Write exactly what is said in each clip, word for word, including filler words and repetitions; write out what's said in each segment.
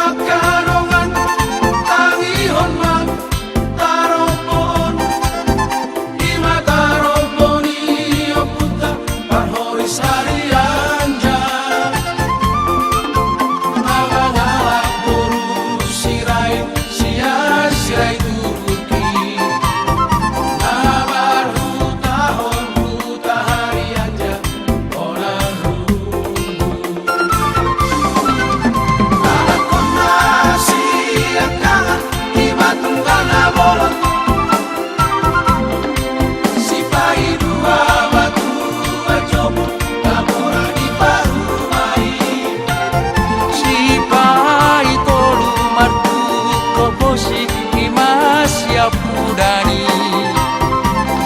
Angka dongan, tangihon ma tarombo on. I ma tarombo ni ompunta parhori Sarianja. Na mangalap boru Sirait, Sirait, Sirait turut i. Na marhutahon huta Harianja. Sipaitolu martungkot bosi, i ma siampudani.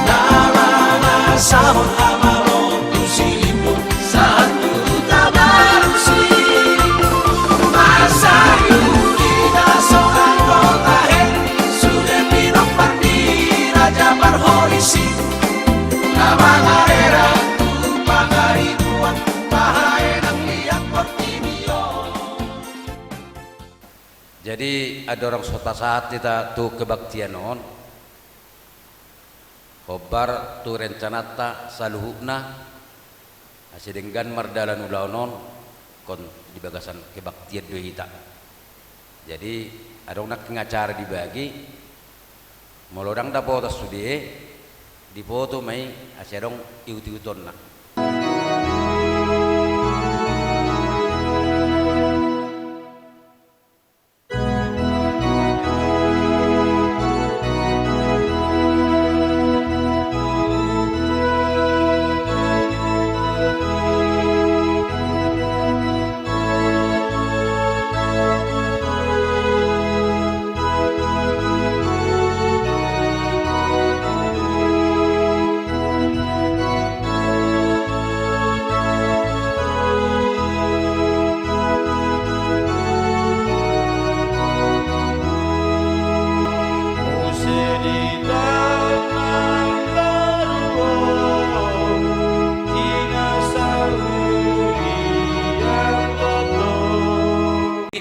Na mangasahon hamaolon tu si Limbong sahat tu Tabalusi. Mansai uli na sonang do tahe, sude pinompar ni raja parhorisi. Na mangarera tu pangaribuan, bahae nang liat portibi on. Jadi, andorang so tasahat hita tu kebaktian on, hombar tu rencananta saluhutna, asa denggan mardalan ulaon on, ingkon di bagasan kebaktian do hita. Jadi, adong nangkin acara dibagi, molo ndang dapotan sude, dipoto ma i asa adong ihut-ihutonna.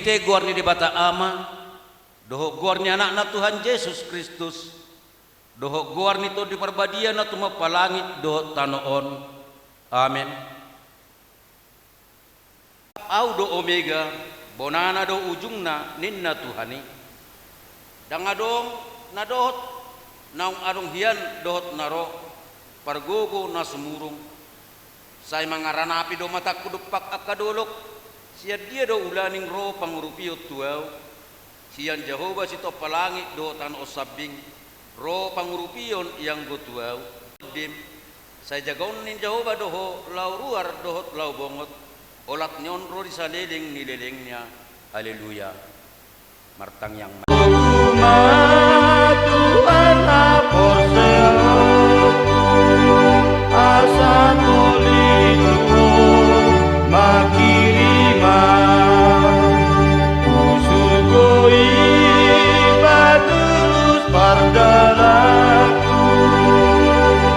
Marhite goar ni Debata Ama, dohot goar ni Anakna Tuhan Jesus Kristus, dohot goar ni Tondi Parbadia na tumompa langit dohot tano on. Amen. Au do Omega, bonana do ujungna, ninna Tuhan i. Ndang adong na dohot, naung adong hian dohot na ro, pargogo na sumurung. Sai mangaranapi do matangku dompak angka dolok, sian dia do ulaning ro pangurupion tu au. Sian Jahowa sitompa langit dohot tano on sambing, ro pangurupion i anggo tu au. Dim, sai jagaon ni Jahowa do ho laho ruar dohot laho bongot, olat ni on ro di saleleng ni lelengna. Haleluya. Martangiang ma. Tuhan na porsea, asa tolhas manghirim ma. Husuru do i patulus pardalanan,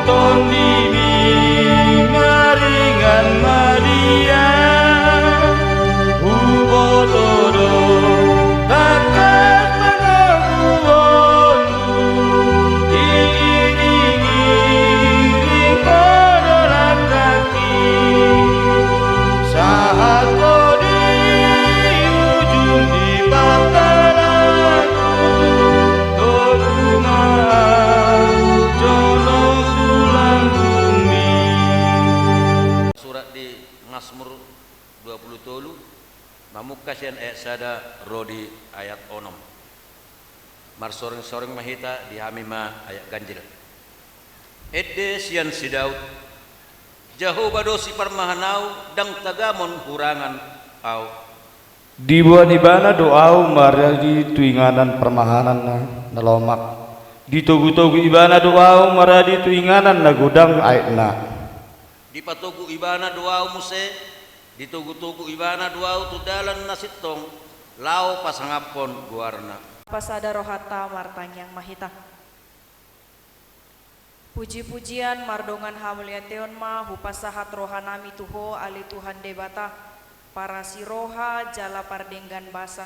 tondimi maringan ma di au. Huboto do tangkas pangakuonku, diiring-iring ho do langkangki. Sahat ho di ujung ni pardalananku, tolu ma au jolo tu lambungmi. Surat di Mazmur dua pulu tolu, mamungka sian ayat sada ro di ayat onom. Marsoreng-soreng ma hita, di hami ma ayat ganjil. Ende sian si Daud. Jahowa do siparmahan au, ndang tagamon hurangan au. Diboan ibana do au maradi tu inganan parmahananna na lomak. Ditogu-togu ibana do au maradi tu inganan na godang aekna. Dipatogu ibana do au muse, ditogu-togu ibana do au tu dalan na sintong, laho pasangaphon goarna. Pasada rohanta, martangiang ma hita. Puji-pujian mardongan hamauliateon ma hupasahat rohanami tu Ho, ale Tuhan Debata, parasi roha jala pardenggan basa.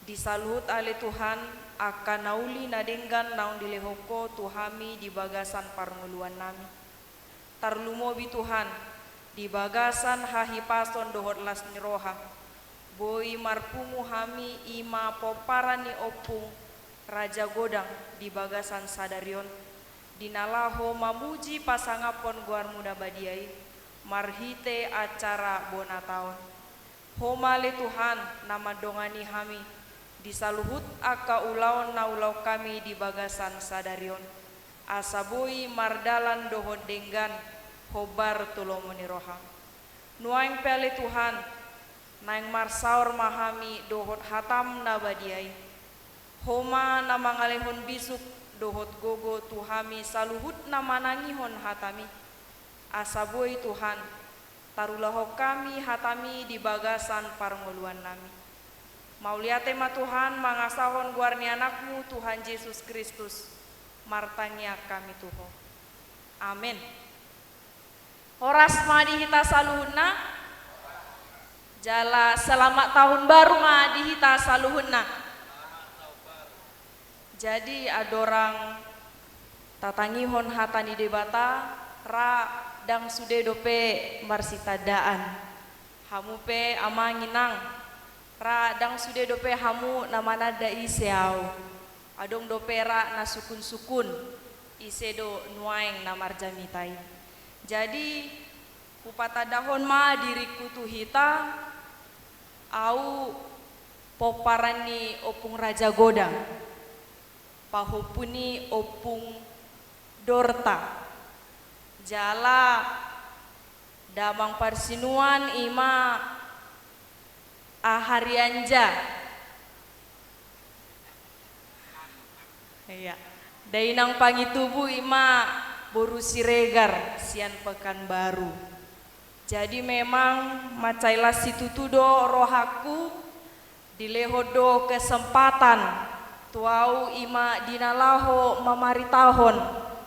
Di saluhut, ale Tuhan, angka na uli na denggan naung dilehon Ho tu hami di bagasan parngoluannami. Tarlumobi, Tuhan, di bagasan hahipason dohot las ni roha, boi marpungu hami, i ma pomparan ni Ompung Raja Godang di bagasan sadari on, di na laho mamuji pasangaphon goarmu na badia i, marhite acara bona taon. Ho ma, ale Tuhan, na mandongani hami di saluhut angka ulaon na ulaon hami di bagasan sadari on, asa boi mardalan dohot denggan hombar tu lomo ni roham. Nuaeng pe, ale Tuhan, naeng marsaor ma hami dohot hatam na badia i. Ho ma na mangalehon bisuk dohot gogo tu hami saluhut na manangihon hatami. Asa boi, Tuhan, tarulahon hami hatami di bagasan parngoluannami. Mauliate ma, Tuhan, mangasahon goar ni Anakmu, Tuhan Jesus Kristus, martangiang hami tu Ho. Amen. Horas ma di hita saluhutna. Jala selamat tahun baru ma di hita saluhutna. Jadi, andorang tatangihon hata ni Debata, ra ndang sude dope marsitandaan. Hamu pe, amang inang, ra ndang sude dope hamu na mananda ise au. Adong dope ra na sungkun-sungkun, ise do nuaeng na marjamita i. Jadi, hupatandahon ma diringku tu hita, au pomparan ni Ompung Raja Godang, pahompu ni Ompung Dorta, jala damang parsinuan i ma Aharianja. Iya. Dainang Pangitubu i ma boru Siregar sian Pekanbaru. Jadi memang mansai las situtu do rohangku, dilehon do kesempatan tu au i ma di na laho mamaritahon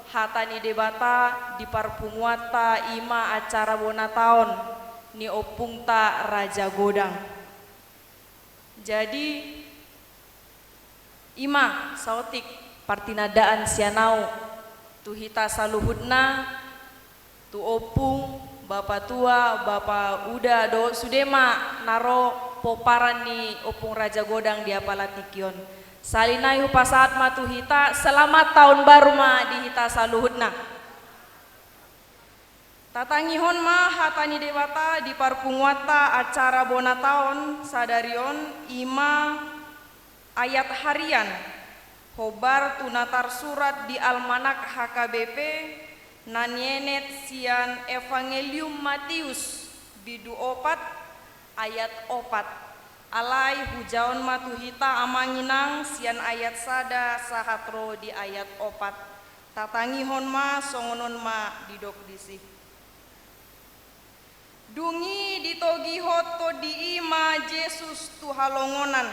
hata ni Debata di parpunguanta i ma acara bona taon ni ompungta Raja Godang. Jadi, i ma saotik partinandaan sian au tu hita saluhutna, tu ompung, bapa tua, bapa uda, dohot sude ma na ro pomparan ni Ompung Raja Godang di apala tingki on. Sahali nai hupasahat ma tu hita, selamat tahun baru ma di hita saluhutna. Tatangihon ma hata ni Debata di parpunguanta acara bona taon sadari on, i ma ayat harian, hombar tu na tarsurat di almanak H K B P, na nienet sian Evangelium Mateus, bindu opat, ayat opat. Alai hujaon ma tu hita amang inang sian ayat sada sahat ro di ayat opat. Tatangihon ma, songon on ma didok disi. Dung i ditogihon tondi i ma Jesus tu halongonan,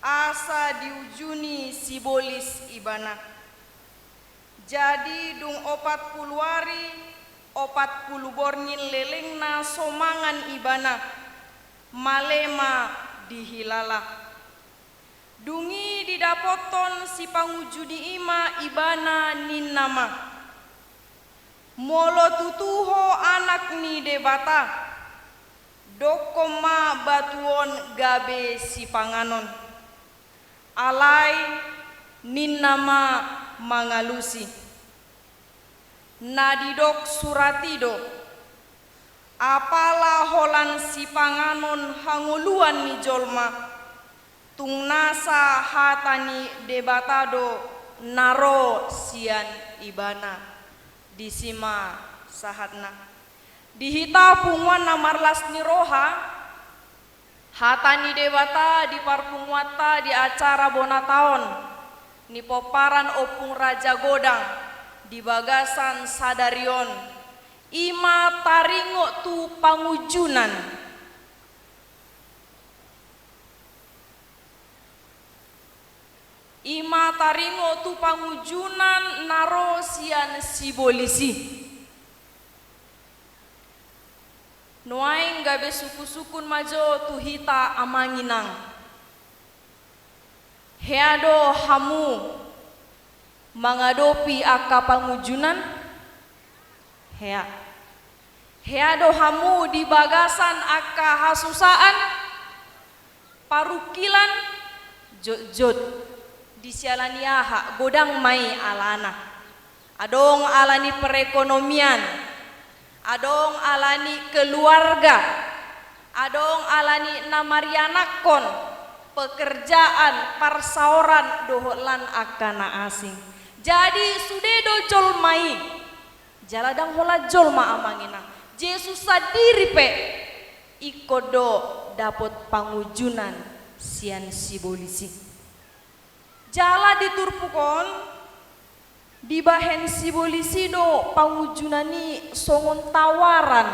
asa diujuni sibolis ibana. Jadi dung opat pulu ari, opat pulu borngin lelengna so mangan ibana, male ma dihilala. Dung i didapothon sipangujuni i ma ibana, ninna ma: Molo tutu ho Anak ni Debata, dokkon ma batu on gabe sipanganon. Alai ninna ma mangalusi: Na didok surat i do: Apala holan sipanganon hangoluan ni jolma, Tung nasa hata ni Debata do na ro sian Ibana. Disi ma sahatna. Di hita punguan na marlas ni roha, hata ni Debata di parpunguanta di acara bona taon ni pomparan Ompung Raja Godang di bagasan sadari on, i ma taringot tu pangunjunan. I ma taringot tu pangunjunan na ro sian sibolis i. Nuaeng gabe sungkunsungkun ma jo tu hita amang inang. Hea do hamu mangadopi angka pangunjunan? Hea. Hea do hamu di bagasan angka hasusaan, parungkilan, jotjot? Di siala ni aha? Godang ma i alana. Adong ala ni perekonomian, adong ala ni keluarga, adong ala ni na marianakhon, pekerjaan, parsaoran dohot lan angka na asing. Jadi sude do jolma i. Jala ndang holan jolma amang inang, Jesus sandiri pe ingkon do dapot pangunjunan sian sibolis i. Jala di turpuk on, dibahen sibolis i do pangunjunan i songon tawaran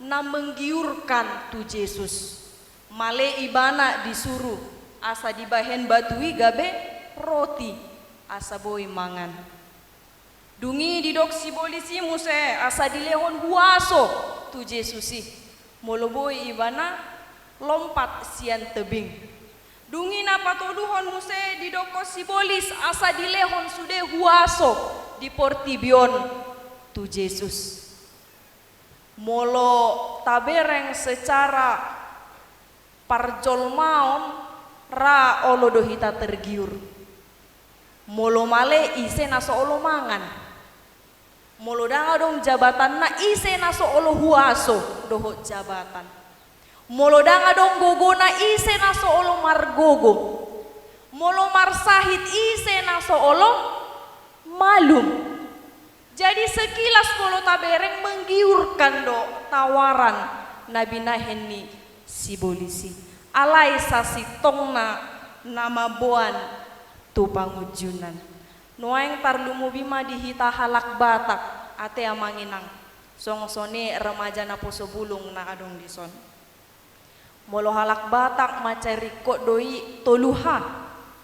na menggiurkan tu Jesus. Male Ibana disuru asa dibahen batu i gabe roti asa boi mangan. Dung i didok sibolis i muse asa dilehon huaso tu Jesus i, molo boi Ibana lompat sian tebing. Dung i na patoluhon muse didokkon sibolis asa dilehon sude huaso di portibi on tu Jesus. Molo tabereng secara parjolmaon, ra olo do hita tergiur. Molo male, ise na so olo mangan? Molo ndang adong jabatanna, ise na so olo huaso dohot jabatan? Molo ndang adong gogona, ise na so olo margogo? Molo marsahit, ise na so olo malum? Jadi sekilas molo tabereng, menggiurkan do tawaran na binahen ni sibolis i. Alai sasintongna na mamboan tu pangunjunan. Nuaeng tarlumobi ma di hita halak Batak, ate amang inang, songon songon i remaja naposo bulung na adong dison. Molo halak Batak mansai ringkot do i tolu H.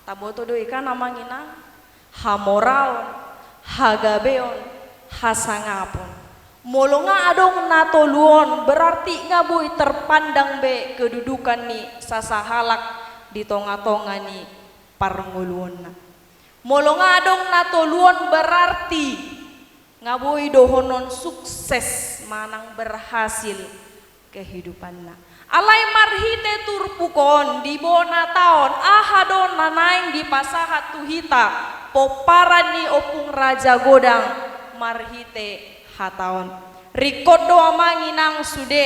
Taboto do i kan amang inang? Hamoraon, hagabeon, hasangapon. Molo nga adong na tolu on, berarti nga boi terpandang be kedudukan ni sasahalak di tongatonga ni parngoluonna. Molo nga adong na tolu on, berarti nga boi dohonon sukses manang berhasil kehidupanna. Alai marhite turpuk on di bona taon, aha do na naeng dipasahat tu hita pomparan ni Ompung Raja Godang marhite hata on? Ringkot do amang inang sude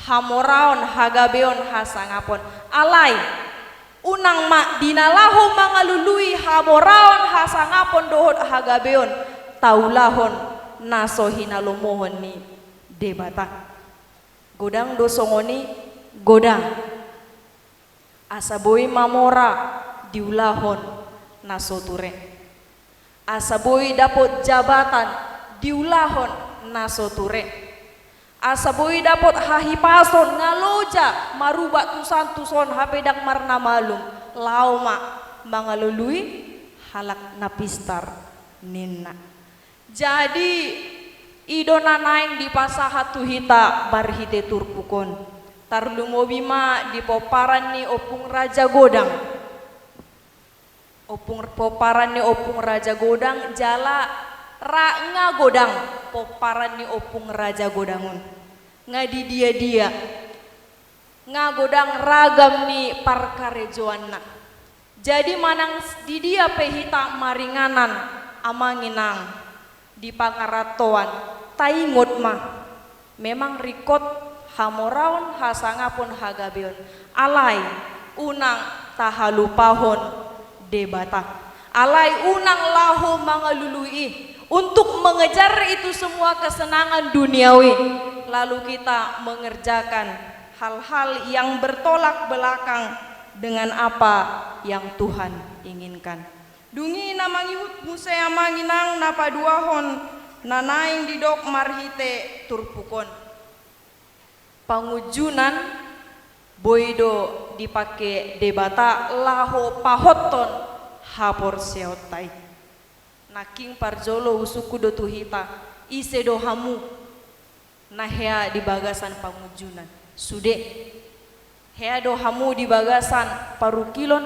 hamoraon, hagabeon, hasangapon. Alai unang ma di na laho mangalului hamoraon, hasangapon dohot hagabeon taulahon na so hinalomohon ni Debata. Godang do songon i? Godang. Asa boi mamora diulahon na so ture. Asa boi dapot jabatan diulahon na so ture. Asa boi dapot hahipason, nga loja marubat tusan tuson hape ndang marnamalum, laho ma mangalului halak na pistar, ninna. Jadi i do na naeng dipasahat tu hita marhite turpuk on. Tarlumobi ma di pomparan ni Ompung Raja Godang. Ompung, pomparan ni Ompung Raja Godang jala ra nga godang pomparan ni Ompung Raja Godang on. Nga didiadia, nga godang ragam ni parkarejoanna. Jadi manang didia pe hita maringanan amang inang di pangarantoan, taingot ma, memang ringkot hamoraon, hasangapon, hagabeon. Alai Unang tahalupahon Debata. Alai unang laho mangalului i untuk mengejar itu semua kesenangan duniawi, lalu kita mengerjakan hal-hal yang bertolak belakang dengan apa yang Tuhan inginkan. Dung i na mangihut muse, amang inang, na paduahon na naeng didok marhite turpuk on. Pangunjunan boi do dipangke Debata laho pahothon haporseaonta i. Nangkin parjolo husungkun do tu hita, ise do hamu na hea di bagasan pangunjunan? Sude. Hea do hamu di bagasan parungkilon?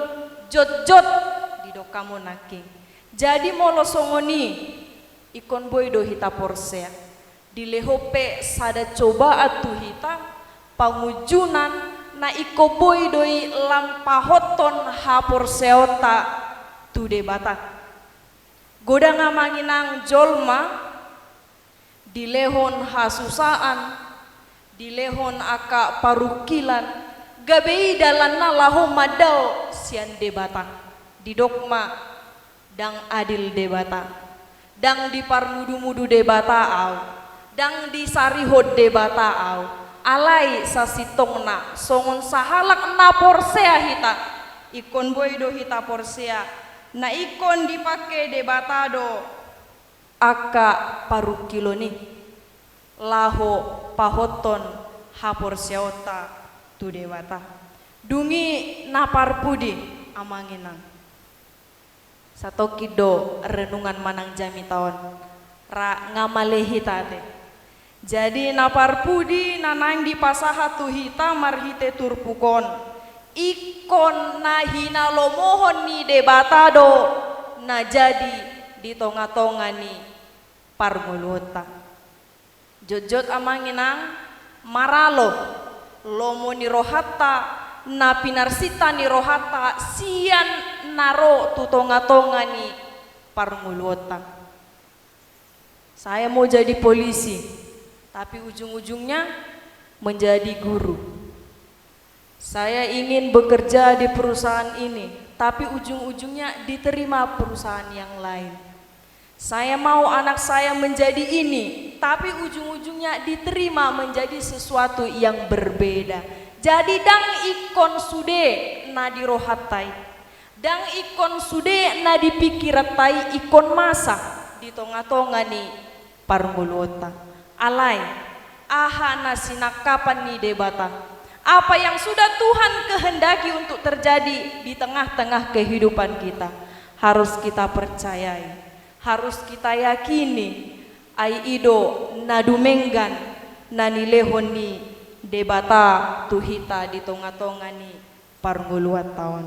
Jotjot, didok hamu nangkin. Jadi molo songon i, ingkon boi do hita porsea. Dilehon pe sada cobaan tu hita, pangunjunan na ingkon boi do i lam pahothon haporseaonta tu Debata. Godang, amang inang, jolma dilehon hasusaan, dilehon angka parungkilan, gabe i dalanna laho mandao sian Debata. Didok ma, ndang adil Debata, ndang diparmudumudu Debata ahu, ndang disarihon Debata ahu. Alai sasintongna songon sahalak na porsea hita, ingkon boi do hita porsea, na ingkon dipangke Debata do angka parungkilon i laho pahothon haporseaonta tu Debata. Dung i na parpudi, amang inang, satongkin do renungan manang jamita on, ra nga male hita ate. Jadi na parpudi na naeng dipasahat tu hita marhite turpuk on, ingkon na hinalomohon ni Debata do na jadi di tongatonga ni parngoluonta. Jotjot, amang inang, maralo lomo ni rohanta, na pinarsinta ni rohanta sian na ro tu tongatonga ni parngoluonta. Saya mau jadi polisi, tapi ujung-ujungnya menjadi guru. Saya ingin bekerja di perusahaan ini, tapi ujung-ujungnya diterima perusahaan yang lain. Saya mau anak saya menjadi ini, tapi ujung-ujungnya diterima menjadi sesuatu yang berbeda. Jadi ndang ingkon sude na di rohanta i. Ndang ingkon sude na di pingkiranta i ingkon masa di tongatonga ni parngoluonta. Alai, aha na sinangkapan ni Debata? Apa yang sudah Tuhan kehendaki untuk terjadi di tengah-tengah kehidupan kita, harus kita percayai, harus kita yakini, ai i do na dumenggan na nilehon ni Debata tu hita di tongatonga ni parngoluonta on.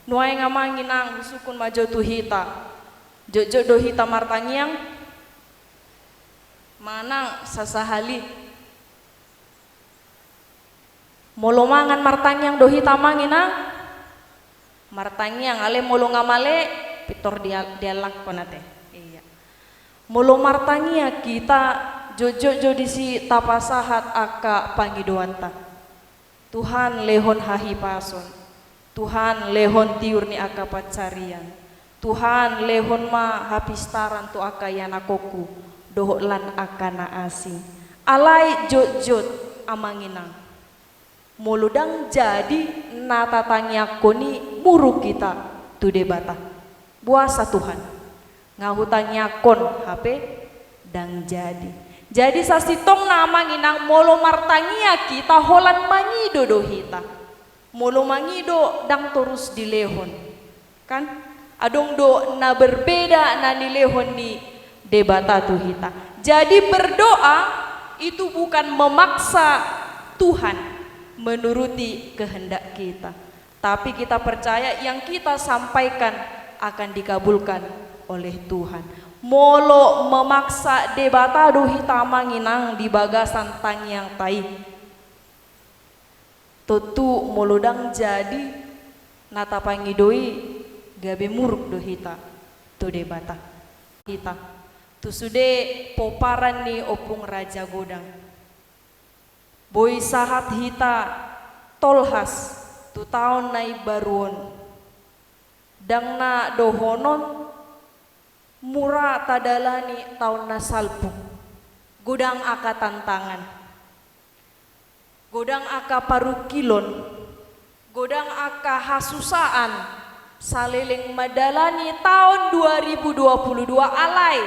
Nuaeng, amang inang, husungkun ma jo tu hita. Jotjot do hita martangiang? Manang sasahali? Molo mangan martangiang do hita, amang inang, martangiang, alai molo nga male, pintor dia-, dialangkon ate. Iya. Molo martangiang hita, jotjot jo disi tapasahat angka pangidoanta. Tuhan, lehon hahipason. Tuhan, lehon tiur ni angka pansarian. Tuhan, lehon ma hapistaran tu angka ianakhonku dohot lan angka na asing. Alai jotjot, amang inang, molo ndang jadi na tatangiangkon i, muruk hita tu Debata. Boasa, Tuhan, nga hutangiangkon hape ndang jadi. Jadi sasintongna, amang inang, molo martangiang hita, holan mangido do hita. Molo mangido, ndang torus dilehon. Kan? Adong do na berbeda na nilehon ni Debata tu hita. Jadi berdoa itu bukan memaksa Tuhan menuruti kehendak kita. Tapi kita percaya yang kita sampaikan akan dikabulkan oleh Tuhan. Molo memaksa Debata do hita, amang inang, di bagasan tangiangta i, tontu molo ndang jadi na tapangido i, gabe muruk do hita tu Debata. Hita tu sude pomparan ni Ompung Raja Godang. Boi sahat hita tolhas tu taon na imbaru on. Ndang na dohonon mura tadalani taon na salpu. Godang angka tantangan, godang angka parungkilon, godang angka hasusaan saleleng mandalani taon dua ribu dua puluh dua. Alai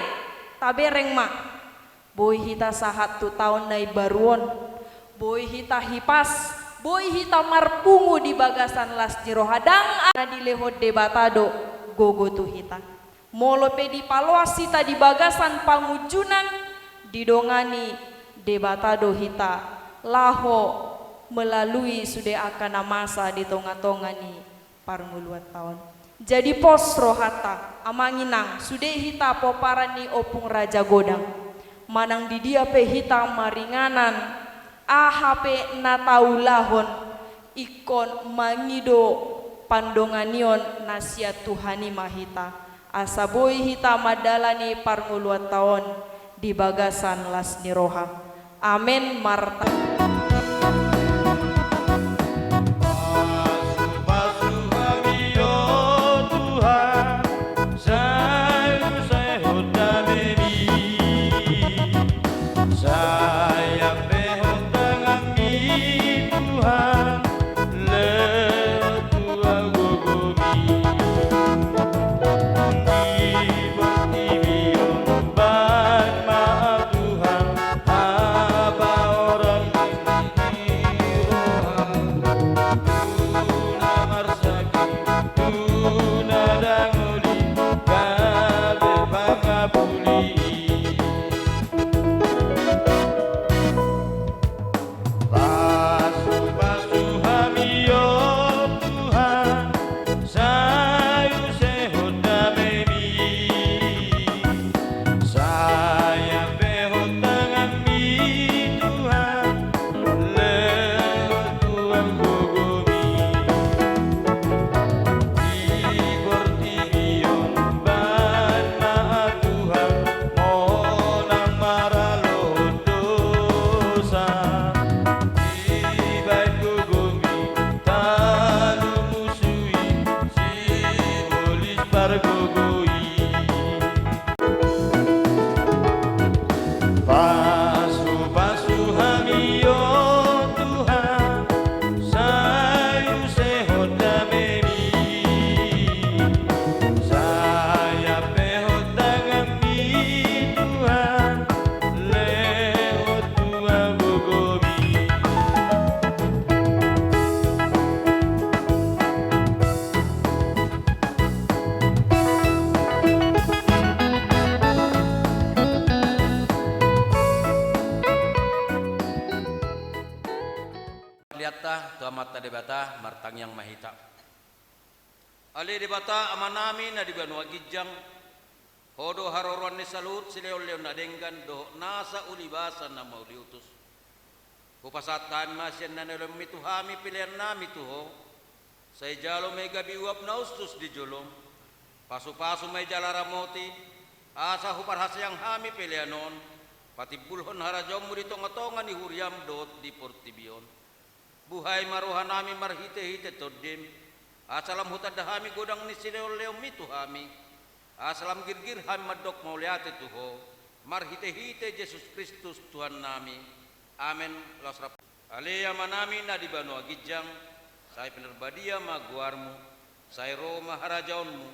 tabereng ma, boi hita sahat tu taon na imbaru on, boi hita hipas, boi hita marpungu di bagasan las ni roha. Ndang, na dilehon Debata do gogo tu hita. Molo pe dipaloas hita di bagasan pangunjunan, didongani Debata do hita laho melalui sude angka na masa di tonga-tonga ni parngoluanta on. Jadi pos rohanta, amang inang, sude hita pomparan ni Ompung Raja Godang. Manang di dia pe hita maringanan, aha pe na taulahon, ingkon mangido pandonganion na sian Tuhan i ma hita, asa boi hita mandalani parngoluanta on di bagasan las ni roha. Amen. Marta. Pasu-pasu hami, o Tuhan, sai usehon damemi, sai ampehon tanganmi, Tuhan, lehon tua gogomi. Di portibi on baen ma, Tuhan, hapaoran ni roham, tu na marsakit, tu na dangoli, gabe pangapuli. Pasu-pasu hami, o Tuhan, sai usehon damemi, sai ampehon tanganmi, Tuhan, lehon tua gogomi. Di portibi on baen ma, Tuhan, monang maralohon dosa, dibaen gogomi talumusui sibolis pargogo i. Pasu-pasu hami, o Tuhan, sai usehon damemi, sai ampehon tanganmi, Tuhan, lehon tua gogomi. Parliatta tu Amanta Debata, martangiang ma hita. Ale Debata Amanami na di banua ginjang, Ho do haroroan ni saluhut silehon-lehon na denggan dohot nasa ulibasa na mauliutus. Hupasahat hami ma sian na nilehonmi tu hami peleannami tu Ho. Sai jalo ma i gabe uap na ustus di jolom. Pasu-pasu ma i jala ramoti, asa huparhaseang hami pelean on patimbulhon harajaonmu di tonga-tonga ni huriam dohot di portibi on. Buhai ma rohanami marhite-hite Tondim, asa lam hutanda hami godang ni silehon-lehonmi tu hami, asa lam girgir hami mandok mauliate tu Ho, marhite-hite Jesus Kristus Tuhannami. Amen. Laos rap. Ale Amanami na di banua ginjang, sai pinarbadia ma goarmu, sai ro ma harajaonmu,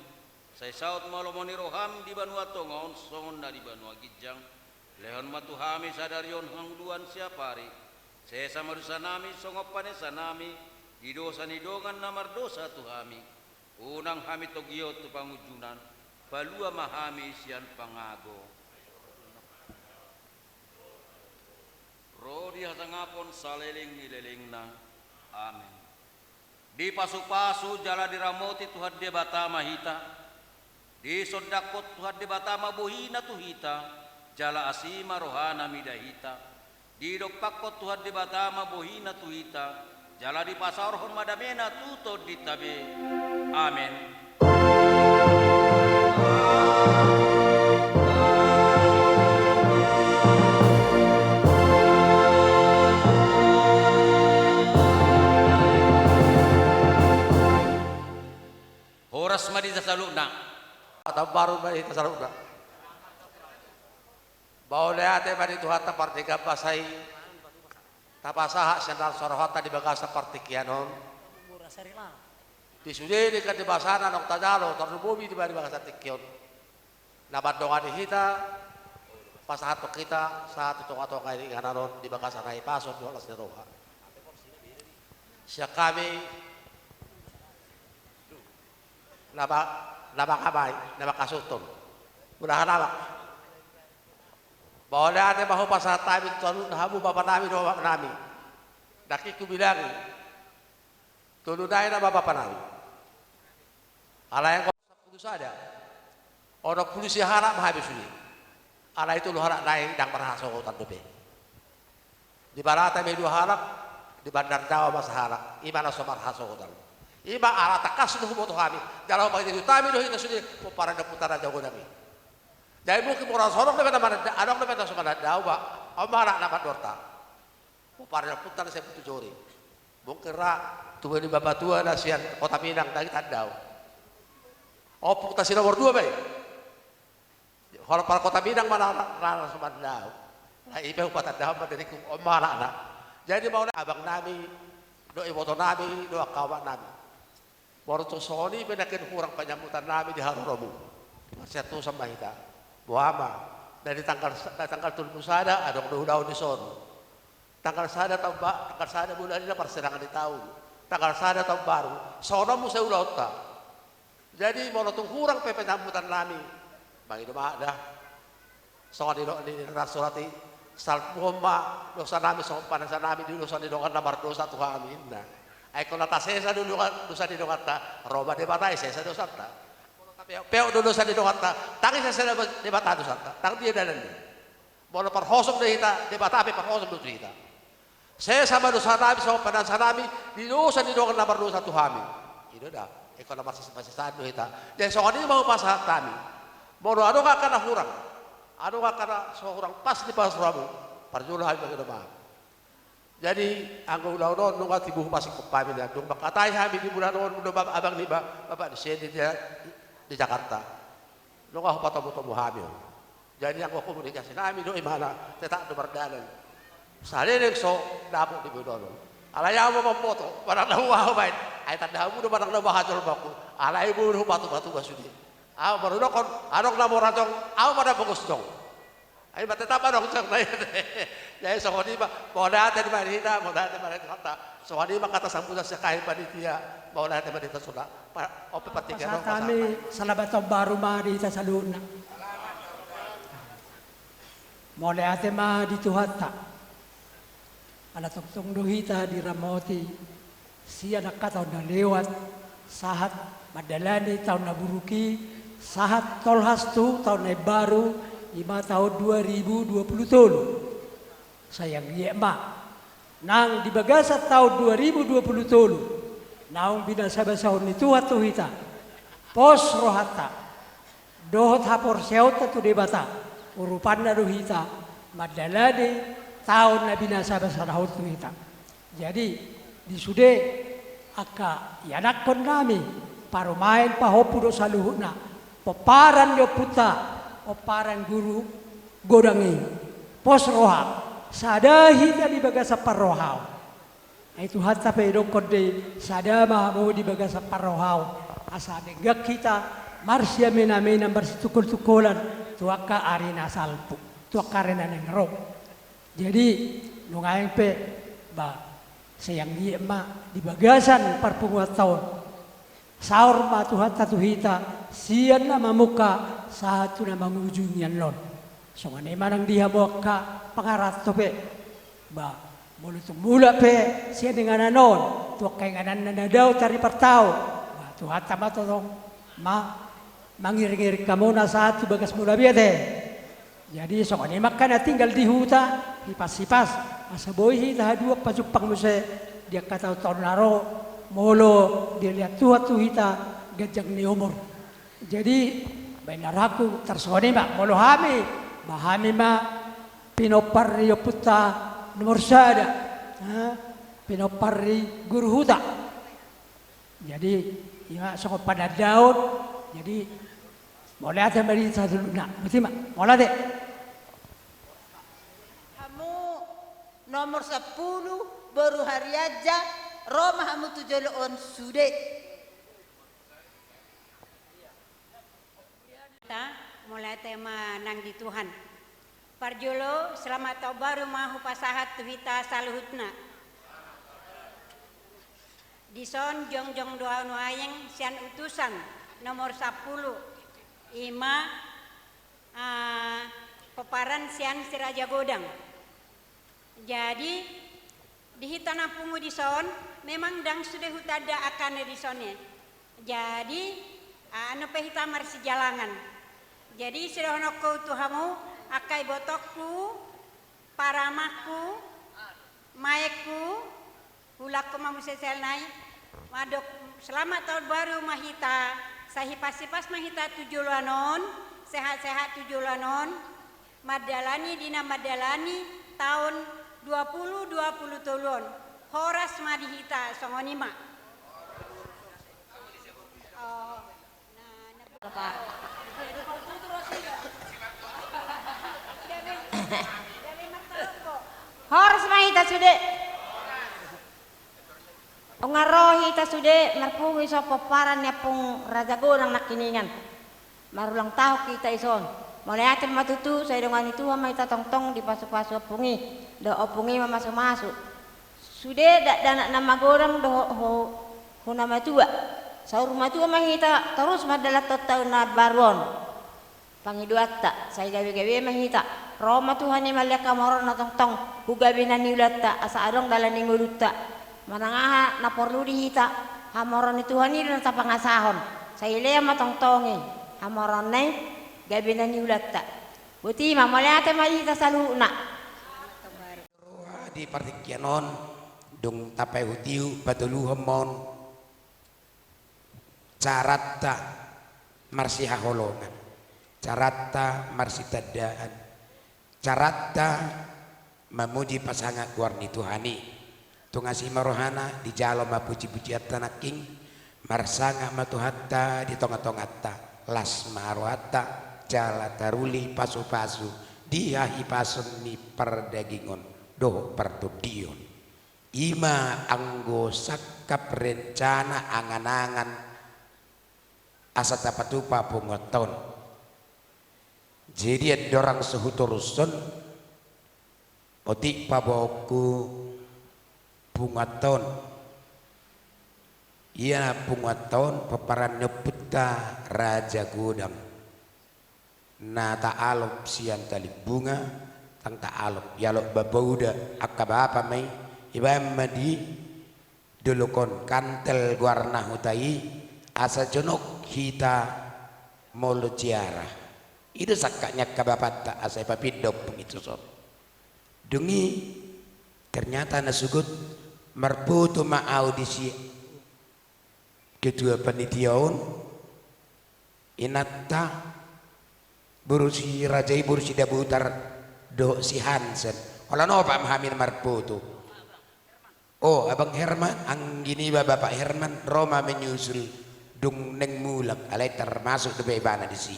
sai saut ma lomo ni roham di banua tonga on songon na di banua ginjang. Lehon ma tu hami sadari on hangoluan siapari. Sesa ma dosanami songon panesanami di dosa ni dongan na mardosa tu hami. Unang hami togihon tu pangunjunan, palua ma hami sian pangago. Ro di hasangapon saleleng ni lelengna. Amen. Dipasu-pasu jala diramoti Tuhan Debata ma hita. Disondangkon Tuhan Debata ma bohina tu hita, jala asi ma rohana mida hita. Didompakkon Tuhan Debata ma bohina tu hita, jala dipasaorhon ma damena tu tondinta be. Amen. Horas ma di hita saluhutna. Taon baru ma di hita saluhutna. Mauliate ma di Tuhanta pardenggan basa i. Tapasahat sian las ni rohanta di bagasan partingkian on. Di sude denggan ni basana naung tajalo, tarlumobi di bagasan tingki on. Na mandongani hita, pasahathon hita sahat tu tongatonga ni inganan on di bagasan hahipason dohot las ni roha. Sian hami na ma-, na manghamai, na manghasuhuthon. Mauliate ma. Mauliate ma hupasahat hami tu hamu bapanami dohot amanami. Ndang hubilangi. Tolu nai nama bapanami. Alai anggo sampulu sada, onom pulu sia halak ma hami sude. Alai tolu halak nai ndang marhasohotan dope. Di Balata ma i dua halak, di Bandar Dao ma sahalak, i ma na so marhasohotan. I ma ala tangkas do huboto hami, jala hupaingot hami do hita sude pomparan ni ompunta Raja Godang i. Jadi mungkin molo so adong dope na mananda-, adong dope na so mananda, uba, on ma halak na mandok hita. Pomparan ni ompunta na sai butuh jori. Mungkin ra tubu ni bapatua na sian Kota Minang, ndang ditanda au. Ompunta si nomor dua ma i. Halampar Kota Minang ma na, na, na so mananda au. Alai i pe hupatandahon ma diriku, on ma halakna. Jadi mauliate abangnami, dohot ibotonami, dohot angka omaknami. Molo tung songon i pe nangkin hurang panyambutannami di haroromu, marsiantusan ma hita. Boha ma, dari tanggal sa-, dari tanggal tolu pulu sada adong do ulaon dison. Tanggal sada taon ba-, tanggal sada bulan i na parsirangan ni taon. Tanggal sada taon baru. Songon on muse ulaonta. Jadi molo tung hurang pe panyambutannami, mangido ma da. Songon nidok ni na surat i, salpuhon ma dosanami songon panasanami di dosa ni dongan na mardosa tu hami, ninna. Ai ingkon na tasesa do dongan, dosa ni donganta, ro ma Debata i sesa dosanta. Molo tapeoppeop do dosa ni donganta, ndang isesa Debata dosanta, ndang dia dalan i. Molo parhosom do hita, Debata pe parhosom do tu hita. Sesa ma dosanami songon panasanami di dosa ni dongan na mardosa tu hami. I do da, ingkon na marsesaan do hita. Jadi songon i ma hupasahat hami. Molo adong angka na hurang, adong angka na so hurang pas di parhosomanmu, parjolo hami mangido maaf. Jadi anggo ulaon on nunga tibu hupasingkop hami, na dung mangkatai hami di bulan on do, bap-, abang ni ba-, bapak ni si Edi di, di Jakarta. Nunga hupatomutomu hami on. Jadi anggo komunikasinami do imana tetap do mardalan. Saleleng so dapot di bulan on. Alai ahu ma mamboto, manang na boha ahu baen. Ai tanda hamu do manang na boha jolmaku. Alai boha do hupatubatuba sude. Ahu ma dohonon, adong na mora jong, ahu ma na pogos jong. Ai ma tetap adong jong na i. Jadi songon i ma, mauliate ma di hita, mauliate ma di hita. Songon i ma hata sambutan sian hami panitia, mauliate ma di hita suda. Pa-, on pe panitia. Pasahat hami selamat tahun baru ma di hita saluhutna. Mauliate ma di Tuhanta. Ala tongtong do hita diramoti sian angka taon na lewat, sahat mandalani taon na buruk i, sahat tolhas tu taon na imbaru, i ma taon dua ribu dua pulu tolu. Sai anggiat ma nang di bagasan taon dua ribu dua pulu tolu, naung binasabasahon ni Tuhan tu hita, pos rohanta dohot haporseaonta tu Debata, urupanna do hita mandalani taon na binasabasahon tu hita. Jadi di sude angka ianakkonnami, parumaen pahompu dohot saluhutna, pomparan ni ompunta, pomparan guru godang i, pos roha, sada hita di bagasan parrohaon. Ai Tuhanta pe didokkon do i, sada ma hamu di bagasan parrohaon, asa denggan hita marsiamenamenan, marsitungkoltungkolan tu angka ari na salpu, tu angka ari na naeng ro. Jadi nuaeng pe, ba, sai anggiat ma di bagasan parpunguanta on, saor ma Tuhanta tu hita, sian na mamungka sahat tu na mangujungi annon. Songon i ma nang di hamu angka pangaranto pe. Ba, molo tung mulak pe sian inganan on tu angka ingananna na dao taripartaon, ba, Tuhanta ma tongtong ma mangiringiring hamuna sahat tu bagas mula biate. Jadi songon i ma angka na tinggal di huta, hipashipas, asa boi hita haduan pajumpang muse di angka taontaon na ro, molo dilehon Tuhan tu hita ganjang ni umur. Jadi baen ni rohangku tarsongon i ma, molo hami, ba hami ma pinompar ni ompunta nomor sada, ha? Pinompar ni guru huta. Jadi Ima songon panandaon. Jadi mauliate ma di hita saluhutna. Botima, mauliate. Hamu nomor sampulu, boru Harianja, ro ma hamu tu jolo on sude. Ta, mauliate ma nang di Tuhan. Parjolo, selamat tahun baru ma hupasahat tu hita saluhutna. Dison jongjong do au nuaeng sian utusan nomor sampulu, ima, ah, pomparan sian Si Raja Godang. Jadi, di hita na pungu dison, memang ndang sude hutanda angka na dison i. Jadi, ah, anu pe hita marsijalangan. Jadi, sidohononku tu hamu, angka ibotongku, paramangku, maengku, hulangku ma muse sel nai, mandok selamat tahun baru ma hita, sai hipas-hipas ma hita tu joloan on, sehat-sehat tu joloan on, mandalani di na mandalani taon dua pulu dua pulu tolu on. Horas ma di hita, songon i ma. Oh, na, na, Bapak. Horas ma hita sude. Nunga ro hita sude marpungu dison pomparan ni Ompung Raja Godang nangkiningan. Marulang tahun hita dison. Mauliate ma tutu, sai dongani Tuhan ma hita tongtong dipasu-pasu ompung i. Dohot ompung i mamasu-masu. Sude dakdanak na magodang dohot ho-, ho na matua. Saur matua ma hita torus mandalanhon taon na baru on. Pangidoanta, sai gabe-gabe ma hita. Ro ma Tuhan i mangalean hamoraonna tongtong, hu gabe na niulanta, asa adong dalan ni ngolunta. Manang aha na porlu di hita, hamoraon ni Tuhan i do na tapangasahon. Sai lean ma tongtong i, hamoraonna i, gabe na niulanta. Botima, mauliate ma di hita saluhutna. Roha di partingkian on, dung tapaihut-ihut patoluhon ma on. Caranta marsihaholongan, caranta marsitandaan, caranta mamuji pasangap goar ni Tuhan i. Tung asi ma rohana, dijalo ma puji-pujianta nangkin, marsangap ma Tuhanta di tonga-tonganta, las ma rohanta, jala taruli pasu-pasu di hahipason ni pardagingon dohot partondion. Ima anggo sangkap rencana angan-angan asa tapatupa punguanta on. Jadi andorang so hutorushon, otik paboaonku punguanta on. Ia punguanta on pomparan ni ompunta Raja Godang. Na taalop sian Talimbunga, ndang taalop, ialop bapauda, angka bapa ma i, ibaen ma di dolok on, Kantel goarna huta i, asa jonok hita molo ziarah. I do sangkap ni angka bapanta, asa ipapinda ompung i tuson. Dung i, ternyata na sogot marpoto ma au disi ketua panitia on, inanta, boru si Raja i, boru si Dabutar, dohot si Hansen. Holan opat ma hami na marpoto. O, Abang Herman, anggi niba Bapak Herman, ro ma menyusul dung naeng mulak, alai termasuk dope ibana disi.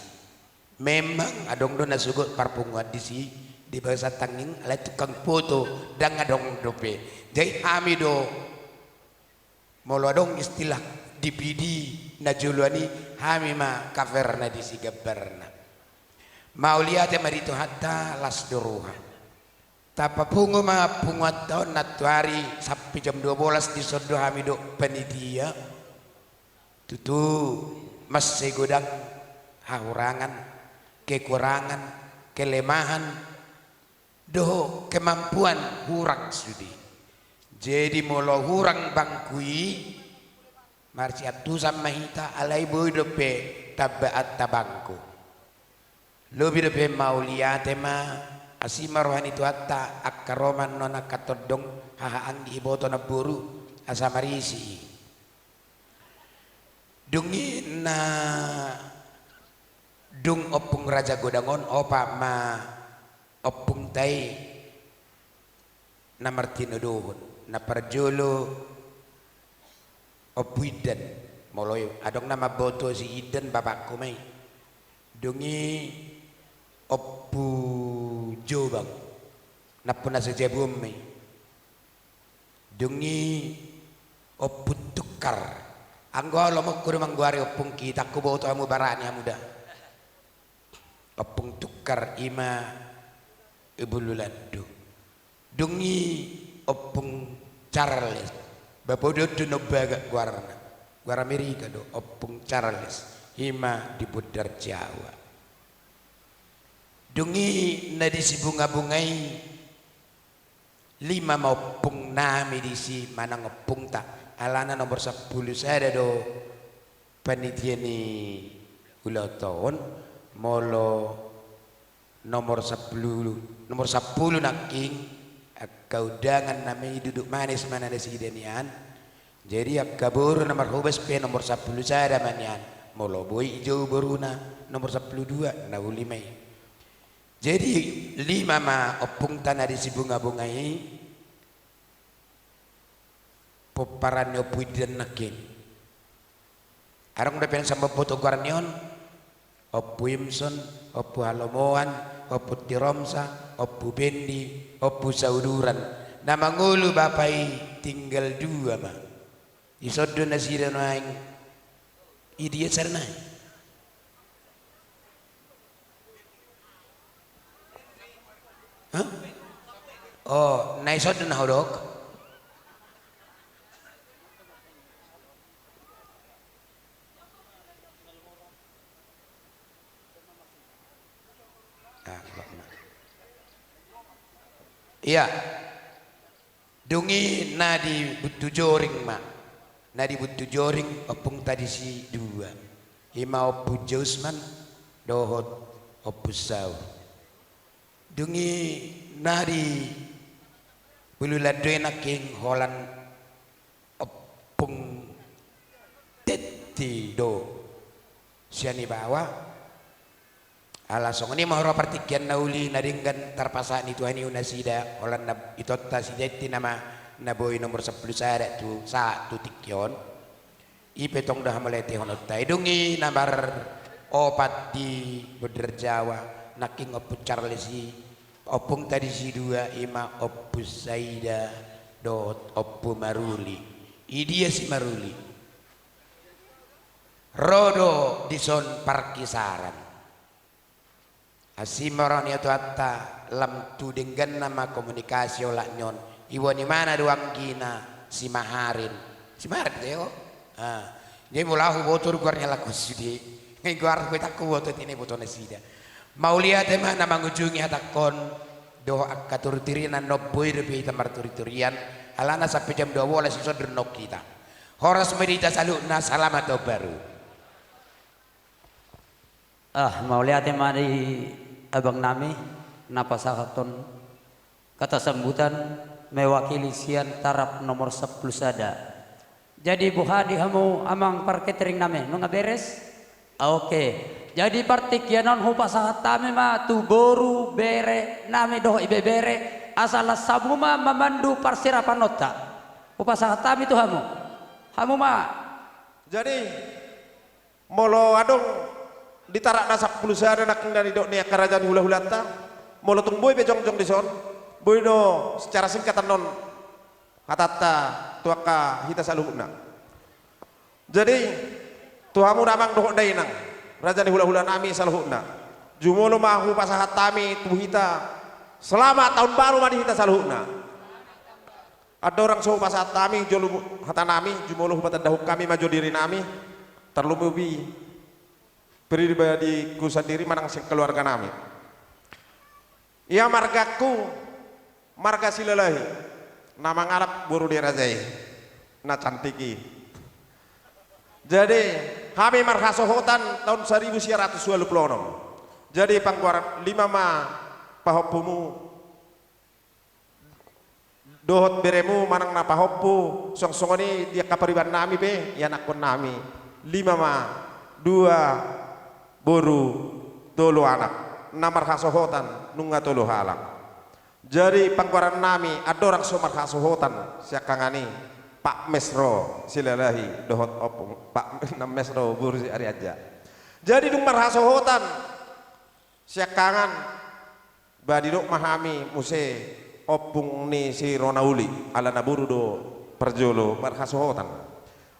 Memang adong do na sogot parpunguan disi, di bagasan tangihon, alai tukang poto ndang adong dope. Jadi hami do, molo adong istilah D V D na joloan i, hami ma coverna disi gambarna. Mauliate ma di Tuhanta, las do roha. Tapapungu ma punguanta on nantuari sampe jam dua bolas, dison do hami dohot panitia. Tutu mansai godang hahurangan, kekurangan, kelemahan, dohot kemampuan hurang sude. Jadi molo hurang bangku i, marsiantusan ma hita, alai boi dope tambaanta bangku. Lobi dope mauliate ma, asi ma roha ni Tuhanta, angka ro ma annon angka tondong, haha anggi, iboto, namboru, asa marisi i. Dung i na dung Ompung Raja Godang on, opat ma ompungta i na martinodohon. Na parjolo Ompu Indan, Molo i adong na mamboto si Indan, bapakku ma i. Dung i Ompu Jobang, nampu na sajabu on ma i. Dung i Ompu Tukkar. Anggo au lomo, huboto do manggoari ompungki, ndang huboto hamu, barani hamu da. Ompung Tukkar i ma i Bulu Landu. Dung i Ompung Charles. Bapa, on do na umbaga goarna. Goar Amerika do, Ompung Charles. I ma di Bundar Jawa. Dung i na di Sibunga-bunga i, lima ma ompung nami disi manang ompungta, alana nomor sampulu sada do panitia ni ulaonta on. Molo nomor sampulu, nomor sampulu nangkin, angka undangan nami duduk manis ma nasida nian. Jadi angka boru na marhobas pe nomor sampulu sada ma nian. Molo boi jou boruna, nomor sampulu dua na uli ma i. Jadi lima ma ompungta na di Sibunga-bunga i, pomparan ni Ompu Indan nangkin. Adong dope na mamboto goar ni on, Ompu Imson, Ompu Halomoan, Ompu Tiromsa, Ompu Pendi, Ompu Sauduran. Na mangolu bapa i tinggal dua ma. Dison do nasida nuaeng. Idia sada nai? Hah? O, na dison do na hudok. Ah, ia. Dung i na di Buntu Joring ma. Na di Buntu Joring, ompungta disi dua. I ma Ompu Jausman dohot Ompu Sau. Dung i na di Bulu Landu i nangkin holan Ompung Tetti do sian i baoa. Ala songon i ma huroha partingkian na uli na denggan tarpasahat ni Tuhan i tu nasida, holan na itonta si Tetti nama na boi nomor sampulu sada tu sahat tu tingki on. I pe tong do hamauliatehononta i. Dung i na maropat di Bundar Jawa nangkin Ompu Charles i, ompungta disi dua, i ma Ompu Saida dohot Ompu Maruli. Idia si Maruli? Ro do dison parkisaran. Asi ma roha ni Tuhanta, lam tu dengganna ma komunikasi olat ni on. Iboan imana do anggina si Maharin. Si Maharin do i, o. Ah. Jadi molo au huboto do goar ni halak on sude. Ngai goar, boi ndang huboto, atik na iboto nasida. Mauliate ma na mangujungi hatangkon dohot angka turituri, na annon boi dope hita marturiturian. Alana sampe jam dua bolas dison do annon hita. Horas ma di hita saluhutna, selamat tahun baru. Ah, mauliate ma di abang nami na pasahathon kata sambutan mewakili sian taraf nomor sampulu sada. Jadi boha di hamu amang parketering nami, nunga beres? Ah, oke. Jadi partingkian on hupasahat hami ma tu boru bere nami dohot ibebere, asa las hamu ma mamandu parsirapanonta. Hupasahat hami tu hamu. Hamu ma. Jadi, molo adong di taraf na sampulu sada nangkin na nidok ni angka raja ni hulahulanta, molo tung boi pe jongjong dison, boi do secara singkat annon hatanta tu angka hita saluhutna. Jadi, tu hamu damang dohot dainang, raja ni hulahula nami saluhutna, jumolo ma hupasahat hami tu hita, selamat tahun baru ma di hita saluhutna. Andorang so hupasahat hami jolo hata nami, jumolo hupatandahon hami ma jo diri nami, tarlumobi pribadiku sandiri manang sian keluarga nami. Ia margaku, marga Silalahi, na mangalap boru ni raja i, na cantik i. Jadi, hami marhasohotan tahun saribu sia ratus ualu pulu onom. Jadi, panggoaran lima ma pahompumu, dohot beremu manang na pahompu, suang songon i di angka pariban nami pe, ianakkon nami. Lima ma, dua boru, tolu anak. Na marhasohotan, nunga tolu halak. Jadi panggoaran nami, andorang so marhasohotan siangkangan i, Pak Mesro Silalahi dohot Ompung Pak Mesro Burju Arianja. Jadi dung marhasohotan siangkangan, ba didok ma hami muse ompung ni si Ronauli, ala na boru do parjolo marhasohotan.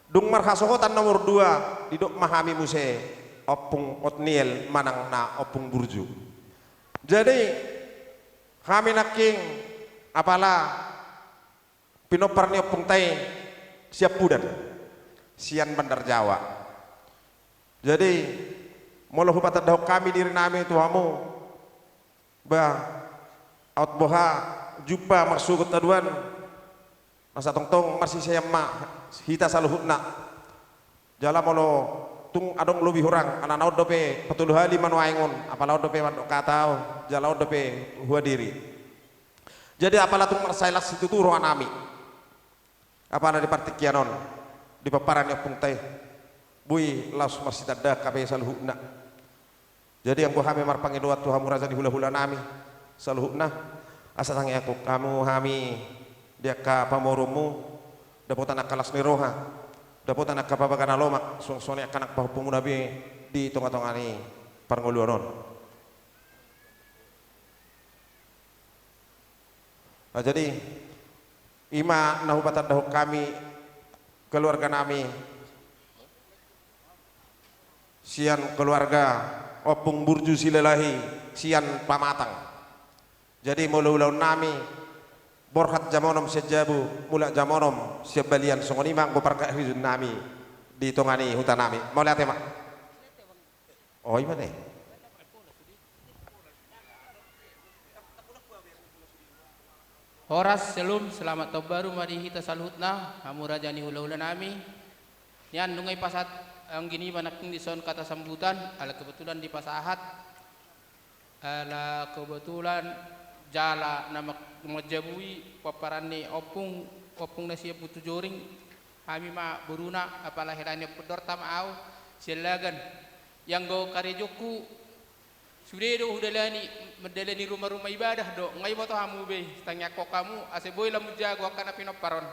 Dung marhasohotan nomor dua, didok ma hami muse Ompung Otniel manang na Ompung Burju. Jadi hami nangkin apala pinompar ni ompungta i sian Pudan, sian Bandar Jawa. Jadi molo hupatandahon hami diri nami tu hamu, ba aut boha jumpa marsogot haduan, na satongtong marsisean ma hita saluhutna. Jala molo tung adong lobi hurang, ala na on dope patolu hali ma nuaeng on, apala on dope mandok hata au, jala on dope huadiri. Jadi apala tung marsai las situtu roha nami, apala di partingkian on, di pomparan ni ompungta i, boi laos marsitandaan hape saluhutna. Jadi anggo hami marpangidoan tu hamu raja ni hulahula nami saluhutna, asa tangiangkon hamu hami di angka pamoruonmu, dapotan angka las ni roha, dapotan angka pabaga na lomak, suang songon i angka nang pahompumuna be di tongatonga ni parngoluon on. Nah, jadi ima na hupatandahon hami keluarga nami sian keluarga Ompung Burju Silalahi sian Pamatang. Jadi molo ulaon nami, borhat jam onom sian jabu, mulak jam onom sian balian, songon i ma anggo parngarijon nami di tonga ni huta nami. Mauliate ma. Oi ma ne. Horas, syalom, selamat taon baru ma di hita saluhutna, hamu raja ni hulahula nami. Nian nunga dipasahat anggi nami nangkin dison kata sambutan, ala kebetulan dipasahat, ala kebetulan jala na mang-, manjabui pomparan ni ompung, ompung na sian Butujoring, hami ma boruna, apala hela ni ompung Dorta ma au, sian Lagan. Ianggo karejongku, sude do hudalani, mandalani ruma-ruma ibadah do, nga iboto hamu be, tangiangkon hamu, asa boi lam jago angka na pinompar on.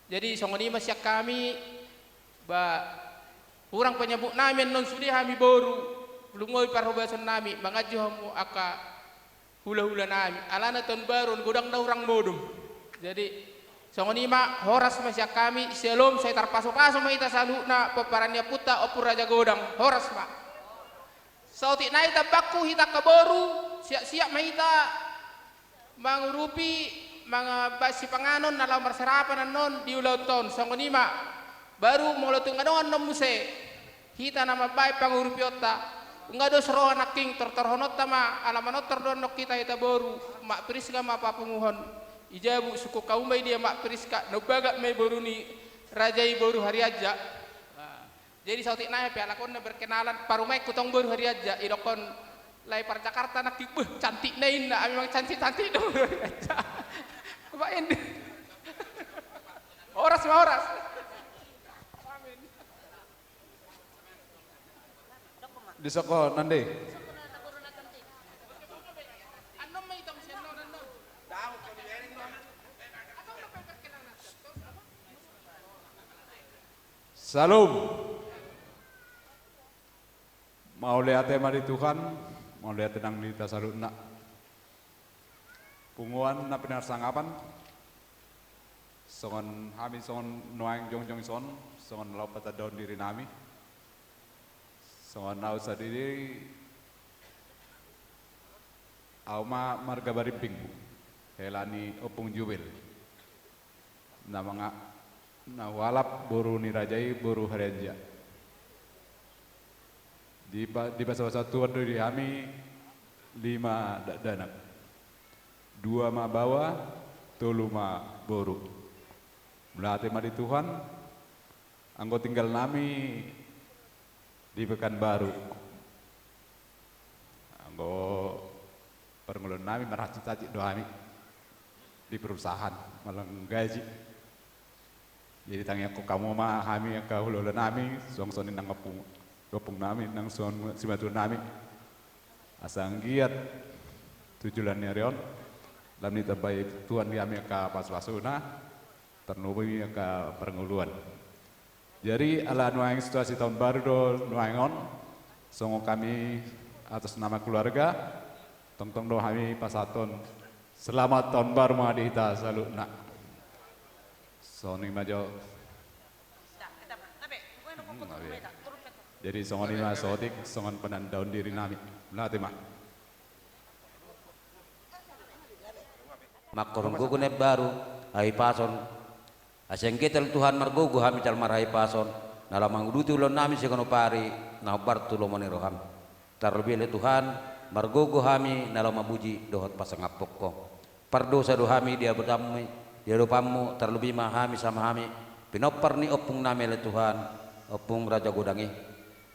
Jadi songon i ma sian hami, ba, hurang panyambut nami annon sude hami boru, lungomi parhobason nami, manganju hamu angka hulahula nami, alana taon baru on godang na hurang modom. Jadi songon i ma, horas ma sian hami, syalom, sai tarpasupasu ma hita saluhutna, pomparan ni ompunta, Ompu Raja Godang, horas ma. Saotik nai tambangku hita angka boru, siap-siap ma hita mangurupi, mangamba sipanganon na laho marserapan annon di ulaonta on, songon i ma. Baru molo tung adong annon muse hita na mambahen pangurupionta, nunga dos roha nangkin, tortorhononta ma, ala manortor do annon hita, hita boru, Mak Priska ma papunguhon. I jabu sungkun hamu ma i dia Mak Priska, na umbahen ma i boru ni raja i, boru Harianja. Jadi saotik nai pe, ala on na berkenalan, parumaenku tong boru Harianja, idokkon lae par Jakarta nangkin, beh, cantikna inna, ami mang cantik-cantik do boru Harianja. Baen. Horas ma, horas. Amin. Di soko nande. Syalom. Mauliate ma di Tuhan, mauliate nang di hita saluhutna. Punguan na pinarsangapan, songon hami songon nuaeng jongjong dison, songon laho patandahon diri nami. Songon au sandiri, au ma marga Barimping, hela ni Ompung Jubil. Na manga-, na hualap boru ni raja i boru Harianja. Dipa-, dipasupasu Tuhan do di hami lima dakdanak. Dua ma baoa, tolu ma boru. Mauliate ma di Tuhan, anggo tinggal nami di Pekanbaru. Anggo parngoluon nami marhansit-hansit do hami di perusahaan, manang gaji. Jadi tangiangkon hamu ma hami angka hulahula nami, suang songon i nang ompung, ompung nami, nang suang simatua nami. Asa anggiat tu joloan ni ari on, lam ditambai Tuhan di hami angka pasupasuna, Tarlumobi angka parngoluan. Jadi, ala nuaeng situasi taon baru do nuaeng on, songon hami atas nama keluarga, tongtong do hami pasahathon selamat taon baru ma di hita saluhutna. Songon i ma jo. Hmm, oke. Jadi, songon i ma saotik, songon penandaon diri nami. Mauliate ma. Mangkorhon gogo na imbaru, hahipason. Asa anggiat ale Tuhan margogo hami jala marhahipason, na laho manguduti ulaon nami siganup ari, na hombar tu lomo ni roham. Tarlobi ale Tuhan, margogo hami na laho mamuji dohot pasangaphon Ho. Pardosa do hami di adopanmi, di adopanmu, tarlobi ma hami sama hami, pinompar ni ompung nami ale Tuhan, Ompung Raja Godang i.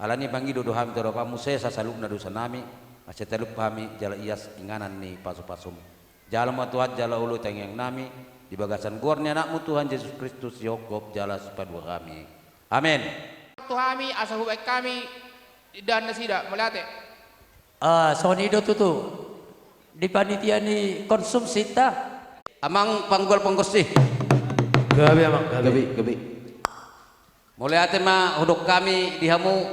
Alani i mangido do hami tu adopanmu sesa saluhutna dosa nami, asa talup hami jala ias inganan ni pasupasum. Jalo ma Tuhan jala olo tangiang nami, di bagasan goar ni anakmu Tuhan Jesus Kristus, sihompa jala sipalua hami. Amen. Tu hami, asa hubaen hami, indahan nasida, mauliate. Ah, songon i do tutu. Di panitia ni konsumsi ta. Amang panggual panggonsi. Gabe, Amang, gabe. Gabe, gabe. Mauliate ma hudok hami di hamu,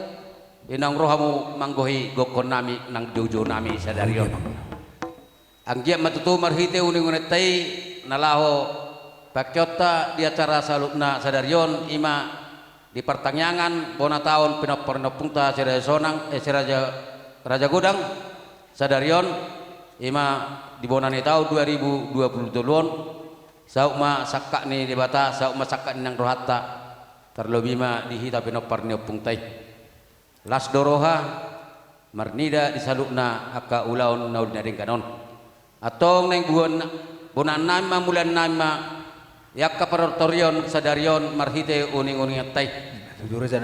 inang ro hamu manggohi gokhon nami nang joujou nami sadari on. Anggiat ma tutu marhite uninguninta i na laho pangkeonta di acara saluhutna sadari on, i ma di partangiangan bona taon pinompar ni ompungta si Raja Sonang, eh, si Raja, Raja Godang sadari on, i ma di bona ni taon dua ribu dua puluh tolu on, saut ma sangkap ni Debata, saut ma sangkap ni nang rohanta, tarlobi ma di hita pinompar ni ompungta i. Las do roha marnida di saluhutna angka ulaon na uli na denggan on. Antong naeng buan, bonaan nami ma, mulian nami ma, i angka partortorion sadari on marhite uninguninganta i.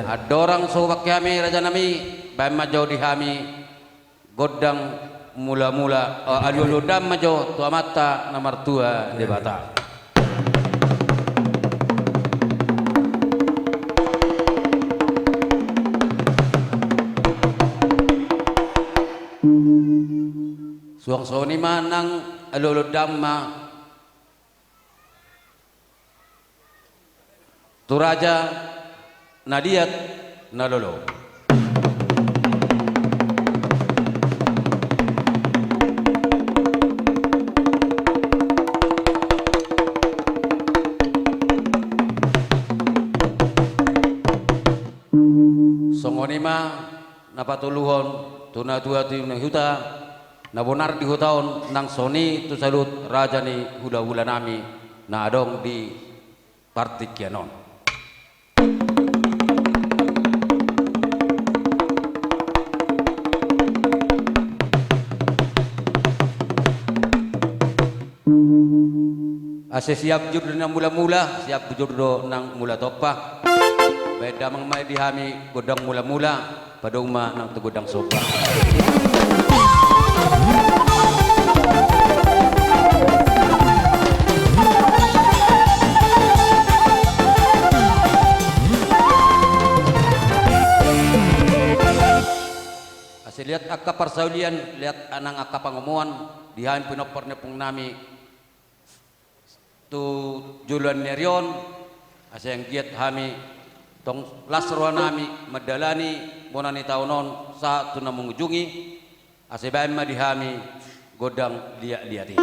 Andorang so hubangke hami raja nami, baen ma jo di hami gondang mulamula, eh, alualu dam ma jo tu Amanta na martua Debata. Suang songon i ma nang alualu dam ma tu raja na liat na lolo. Songon i ma na patoluhon tu natua-tua ni huta, na bonar di huta on, nang songon i tu saluhut raja ni hulahula nami na adong di partingkian on. Asa siap jur do nang mulamula, siap jur do nang mula tompa. Baen damang ma di hami gondang mulamula, padomu ma nang tu gondang somba. Asa liat angka parsaulian, liat nang angka pangomoan, di hami pinompar ni ompung nami tu joloan ni ari on, asa anggiat hami tong las roha nami mandalani bona ni taon on sahat tu na mangujungi, asa baen ma di hami gondang liat-liat i.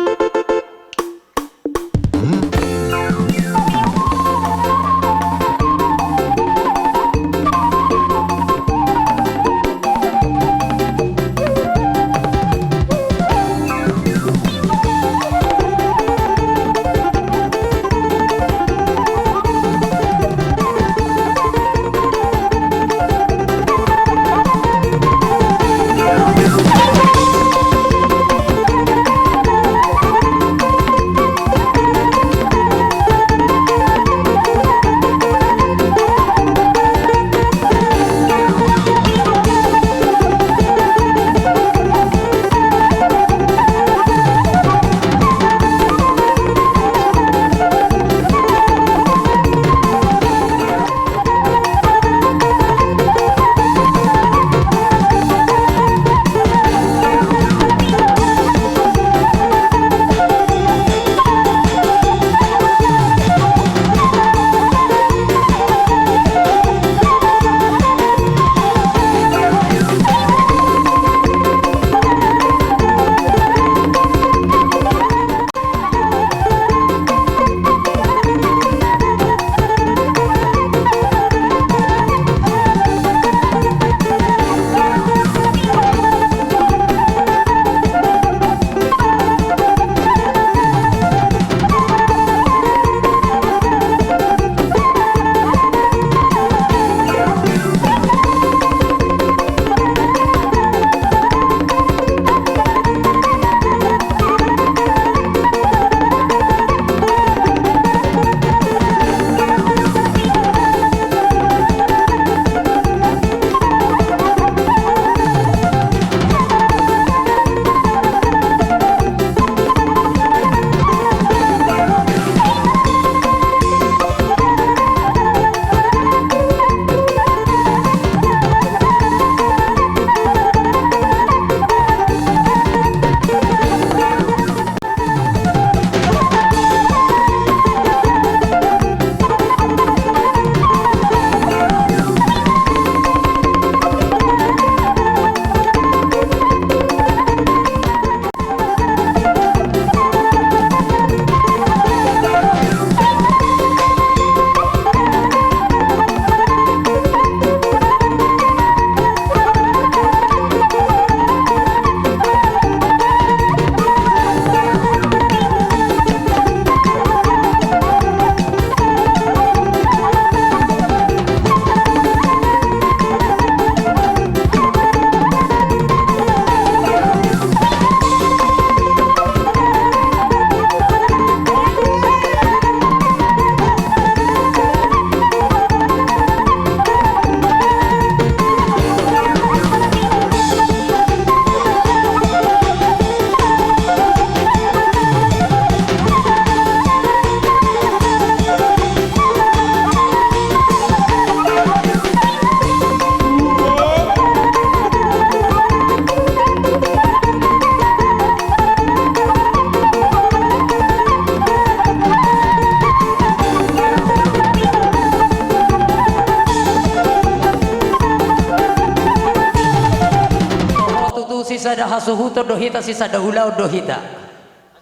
Sada hasuhuton do hita, sisada ulaon do hita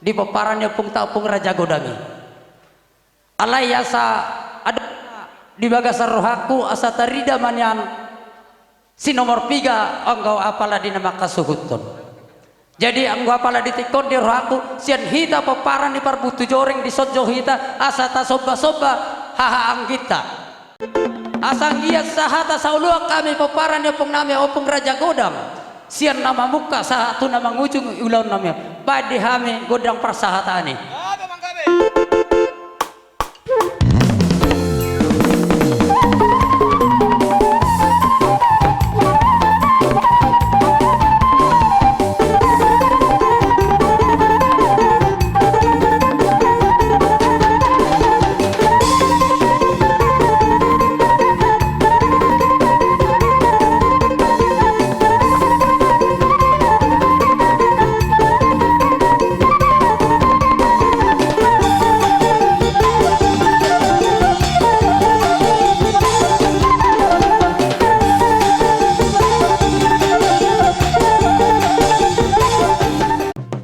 di pomparan ni ompungta Ompung Raja Godang i. Alai asa adong di bagasan rohangku asa tarida ma nian si nomor piga anggo apala di na manghasuhuthon. Jadi anggo apala di tingki on di rohangku sian hita pomparan ni Parbutujoring dison jo hita asa tasombasomba haha angginta. Asa anggiat sahata saoloan hami pomparan ni ompung nami Ompung Raja Godang sian na mamungka sahat tu na mangujungi ulaon nami on. Baen di hami gondang parsahataan i.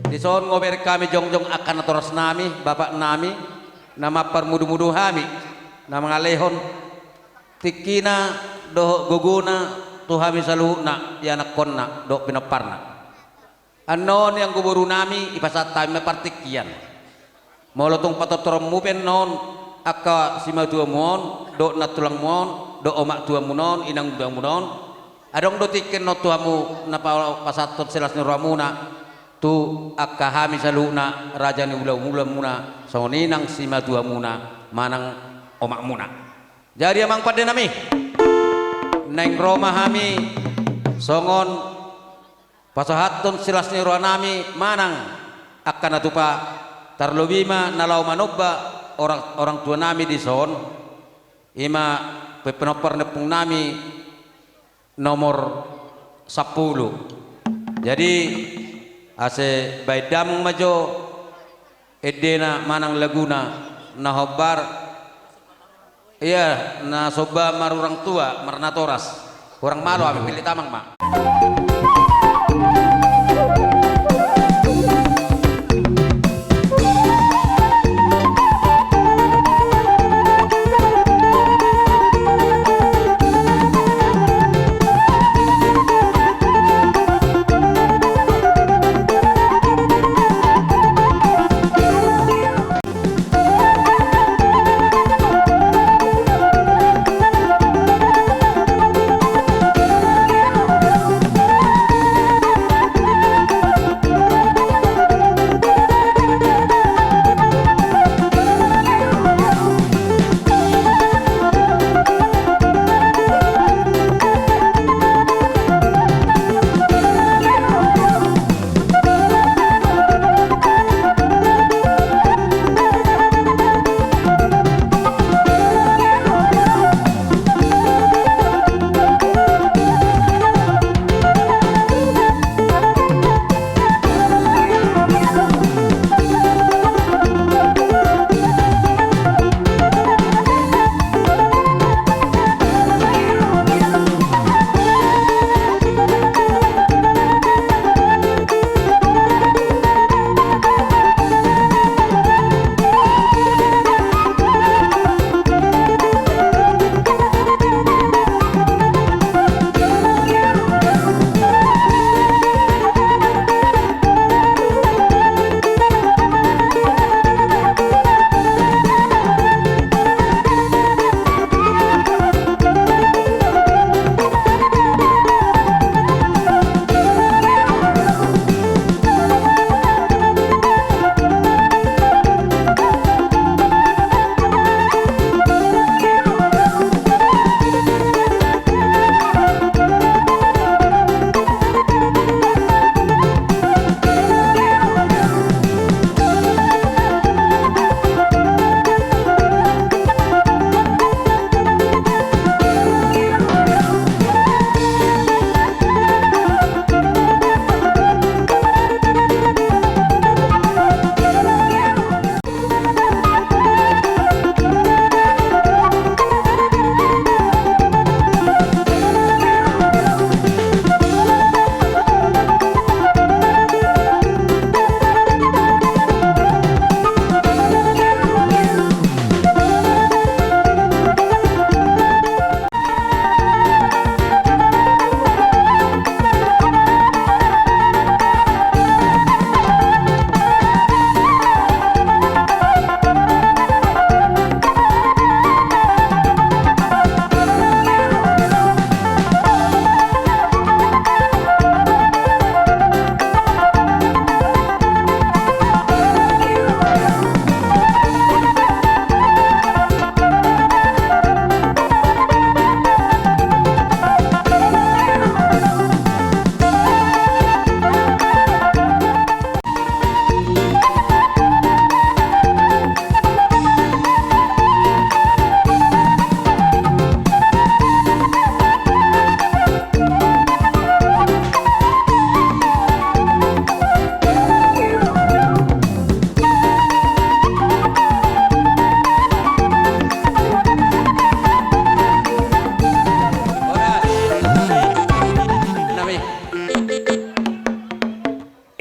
Dison ngobereng hami jongjong angka natoras nami, bapak nami, na mamparmudumudu hami, na mangalehon tingkina dohot gogona tu hami saluhutna ianakhonna dohot pinomparna. Annon i anggo boru nami, ipasahat hami ma partingkian. Molo tung patortoronmu pe annon angka simatuamu on dohot nantulangmu on dohot omak tuamuna on, inang tuamuna on, adong do tingki annon tu hamu na pa-, pasahathon silas ni rohamuna tu angka hami saluhutna raja ni ulaonmuna songon i nang simatuamuna manang omakmuna. Jadi amang pande nami, naeng ro ma hami songon pasahathon silas ni roha nami manang angka na tupa, tarlobi ma na laho manomba orang, orang tua nami dison, i ma pe-, pinompar ni ompung nami nomor sampulu. Jadi ase baen damang ma jo endena manang laguna na hombar. Ia na somba marurang tua marnatoras. Hurang malo hami, pillit amang ma.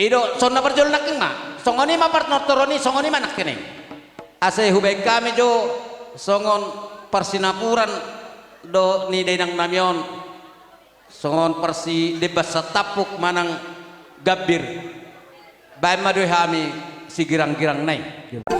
I do, songon na parjolo nangkin ma. Songon i ma parnortoron i, songon i ma nangkining. Asa hubaen hami jo songon parsinapuran dohot ni dainang nami on, songon parsidemban satampuk manang gambir. Baen ma do hami sigirang-girangna i.